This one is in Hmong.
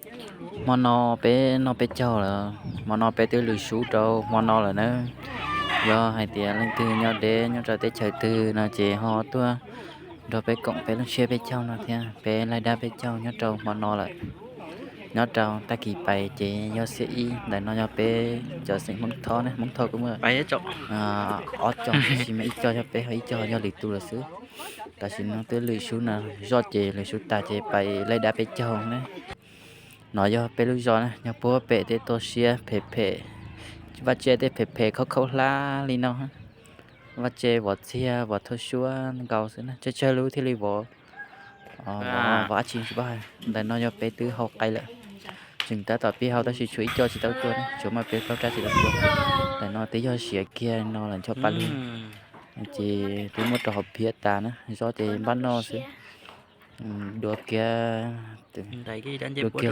Hmo no peb noj peb caug lawm, hmo no peb twb lwm sub rau hmo no lawm na. Yog hais tias leej twg nyob deb nyob rau teb chaws twg no ces ho tuaj nrog peb koom peb lub siab peb caug no thiab, peb laij dab peb caug nyob rau hmo no lawm. Nyob rau tag kis pais ces yog xiab ib, ntawm no yog peb cov xeem Hmoob Thoj ne, Hmoob Thoj kuj muaj ob co, tab sis mas ib co yog peb ho ib co yog lwm tus lawm xwb. Tam sim no twb lwm sub no, zoj ces lwm sub tag ces pais laij dab peb caug ne. No yog peb lub zos na, yog puag pem tej toj siab phem phem, vaj tse tej phem phem khaub khaub hlab li no. Vaj tse vov txiag vov thauj suab nkaus xwb na, tsawg tsawg lub thiaj li vov, vov dab tsi tsis paub hais. Ntawm no yog peb twb hau qai lawm, tseem tab tom pib hau tab sis tshuav ib co tsis tau tuaj, tshuav mas peb plaub rab tsis tau tuaj. Ntawm no twb yog siav kiag no lawm ncho pa lug, ces twb muab rau hauv phiab tas na, zoj ces npaj noj xwb. Dua kiag, dua kiag